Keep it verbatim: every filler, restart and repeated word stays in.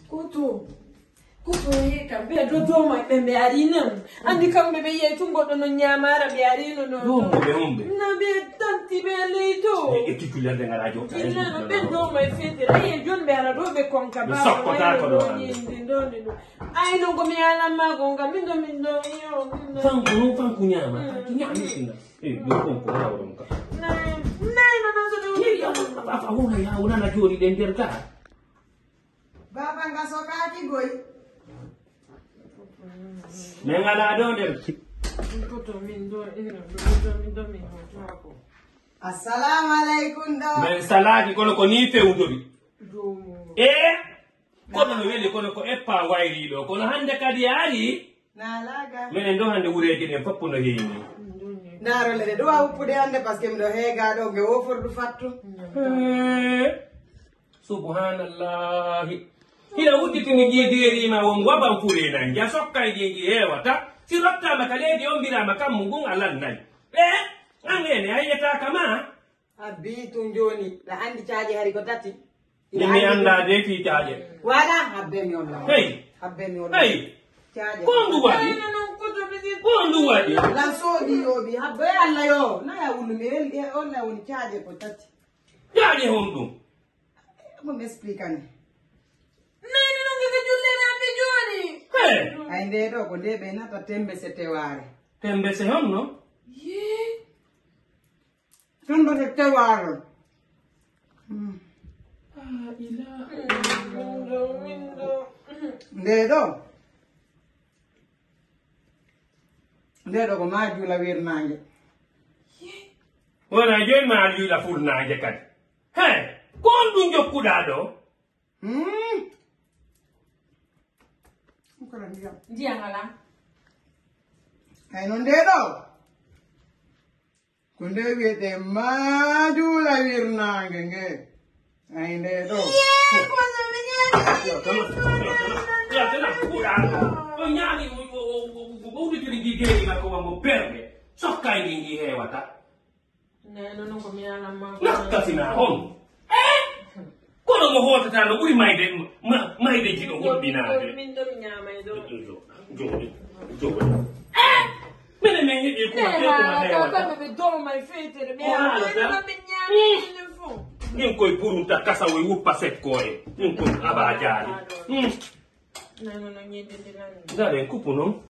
Kutu. Kutu, he kam, ɓe do dooma ɓe, ɓe ari nan. Andi kamɓe ɓe yiyay tun goɗɗo non ñaamara, ɓe ari no, no, no. Dooma ɓe homɓe? Na ɓe tanti ɓe ley to. Ɓe ƴetti jullerde ngara jooɗa. Ɓe dooma e feetere. Aye, jon ɓe ara ɗo ɓe konka. Ɓe baba sokkotaako ɗo hannde. Ay, non ko mi alan ma gonga, min ɗo, min ɗo, iyo, min ɗo. Fanku, non fanku ñaama. Mm. Fanku ñaama, min ɗo. Eh, yo konko, wala wala ka. Nay, nay, no, no, so ɗum. Ni, a, a, a, a, wona ya, wona na jooɗi ɗen nder ka. Baba nga sokaaki goy. Min alaa ɗo nder. Min koto min ɗo, ina, min ɗo, min ɗo, min hoto ako. Assalamu alaikum ɗo. Min salaaki, kono ko ni fewndori. Joomu. Eh? Kono no weli, kono ko eppa wayri ɗo. Kono hannde kadi a ari. Naalaaga. Minen ɗo hannde wureeji ɗen fof no heewi. Ndaaro le, ɗo a uppude hannde, parce que miɗo heega ɗo, nge wofordu fattu. Hee. Subhanallahi. Hina udditini ɗi deeriima won waban fure nan. Ja sokkay ɗi ɗi heewata. Si rottaama ka leydi on mbiraama kammu ngun a lannay. Eh, an ene a yetaaka ma. A bii tun jooni, ɗa anndi caaje hari ko tati. Min mi anndaa de fii caaje. Wala, habbe mi on law. Hey. Habbe mi on law. Hey. Caaje. Ko ndu waɗi? Ko ndu waɗi? Lan soodi yooɓi, habbe Allah yo. Na ya wulu mi, el, e, on la woni caaje ko tati. Caaje honɗum? Mo mi explique ani. Nani non nge julle na mi jooni. Hey. Ay nde ɗo ko nde ɓe nata tembe se tewaare. Tembe se honno? Yee. Tun ba tewaaro. Hmm. Ah, ila. Min ɗo, min ɗo. Nde ɗo. Nde ɗo ko ma juula wirnaange. Wona jooni ma juula furnaange kadi. He, ko on ɗum jokkuɗaa ɗo? Hmm. Ɗum ko ndiyam. Ndiyam alaa. Ay no nde ɗo. Ko nde wiyetee maajuula wirnaange nge. Ay, nde ɗo. Yee, kono mi ñaami. Yo, tama, yo, tama, yo, tama, kuuɗa. O ñaami, o, o, o, o, o, o udditiri ndi deeri makko wa mo berɓe. Sokkay ndi ndi heewata. Nde ɗo non ko mi alan ma. Nakkatina on. Eh? Kono mo hootata no ɓuri mayde, ma-, mayde jiɗo hulɓinaade. Min ɗo mi ñaamay ɗo. Jooɗi, jooɗi. Eh! Mene men yiɗi kuma, eh, te kuma haa hewata. Kamɓe ɓe dooma e feetere, ɓe o haalata. Ɓe ñaami, hmm, enen fof. Min koye burunta kasa woy wuppa sekkoore. Min koye aba jaari. Hmm. Nano no ñebbe nde nani. Ndaɗen kupu non.